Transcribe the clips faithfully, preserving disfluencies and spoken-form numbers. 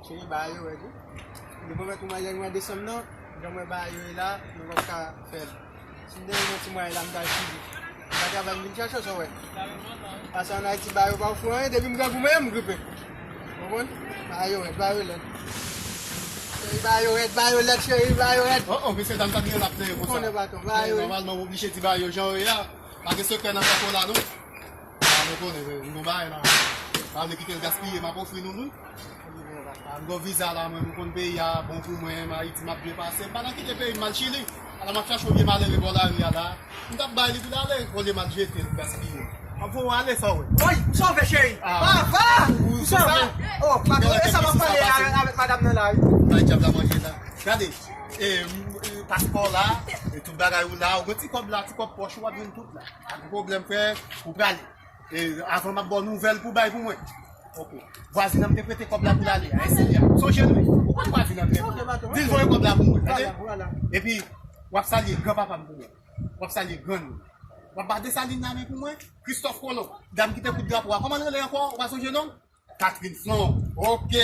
Cheri, bagay yo rèd wi. Depi w mèt ou manje mwa desanm nan, jan mwen bagay yo ye la, nou p ap ka fè l. Si m te gen yon ti mwayen la, m t al Chili. M pa travay, m vin chache w, sa w wè. Pase ann Ayiti, bagay yo pa ofri anyen, depi m grangou mwen, m gripe. Konprann? Bagay yo rèd, bagay yo lèd. Cheri, bagay yo rèd, bagay yo lèd, cheri, bagay yo rèd. Oh, oh, mesye dam, sa gen l ap plere konsa. Konnen patwon, bagay yo rèd. Nòmalman, w oblije di bagay yo jan yo ye a. Pa gen sekrè nan kòkò la, non. Ah, nou konnen, men, nou bay la. Pa vle kite l gaspiye, m ap ofri nou, nou. Ah, m gon viza la, mwen, m konn peyi a bon pou mwen, m Ayiti, m ap byen pase. M pa nan kite peyi m, m al Chili. Ala m ap chache yon vye malere bò lari a la. M t ap bay li pou l ale, olye m al jete l, gaspiye. M ap voye w ale, sa w wè. Woy, m sove, cheri. Ah. Papa! M sove. Oh, patwon, e sa m ap pale avèk madanm nan la, wi. Bay djab la manje la. Gade, e, m, e, paspò la, e tout bagay ou la, ou gen ti kòb la, ti kòb pòch ou, w ap jwenn tout la. Pa gen pwoblèm, frè, ou prale. E, avan m ap ba w nouvèl pou bay pou mwen. Ok. Vwazin nan m te prete kòb la pou l ale a, Ensilya. Sonje l wi. Ou konn vwazin nan trè byen. Di l voye kòb la pou mwen, tande? Epi, w ap salye granpapa m pou mwen. W ap salye grann mwen. W ap ba Desalin nan men pou mwen. Kristòf Kolon, dam ki te koud drapo a. Kòman l rele ankò? Ou pa sonje non? Catherine Flon. Ok.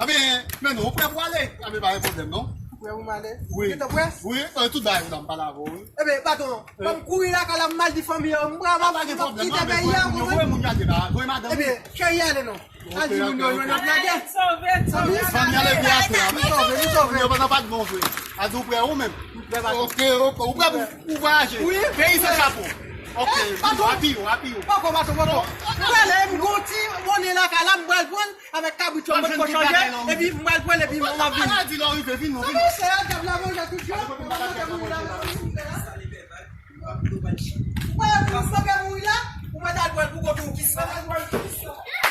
Anben, men nou, ou prè pou ale? Anben, pa gen pwoblèm, non. Ou prè pou m ale? Wi. Ou gentan prè? Wi, euh, tout bagay ou la, m pale avè w, wi. Ebyen, patwon, ban m kouri lakay la, m al di fanmi yo, m pral, m ap kite peyi a, ou konprann? Voye moun gade la, voye madanm. Ebyen, cheri, ale non. Al di moun yo, nou ap lage. Fanmi ale vye atè a. Nou sove, nou sove. Yo pa nan pa t bon vre. A di ou prè ou menm. Ok, ok. Ou prè pou, pou vwayaje? Wi. Peyi san chapo. Ok, rapi yo, rapi yo. Poko, poko, poko. M prale, m gon ti monnen lakay la, m pral pran l avèk kabrit yo, mwen poko chanje, epi m pral pran l, epi m ap vini. Ala di lè w rive, vin non, vin. Sa misye a, djab la manje tout jan. Mwen monte mouri la, mwen monte mouri la. Ou pa wè pou m sanble mouri la? Ou mèt al pran l pou kont ou, kisa?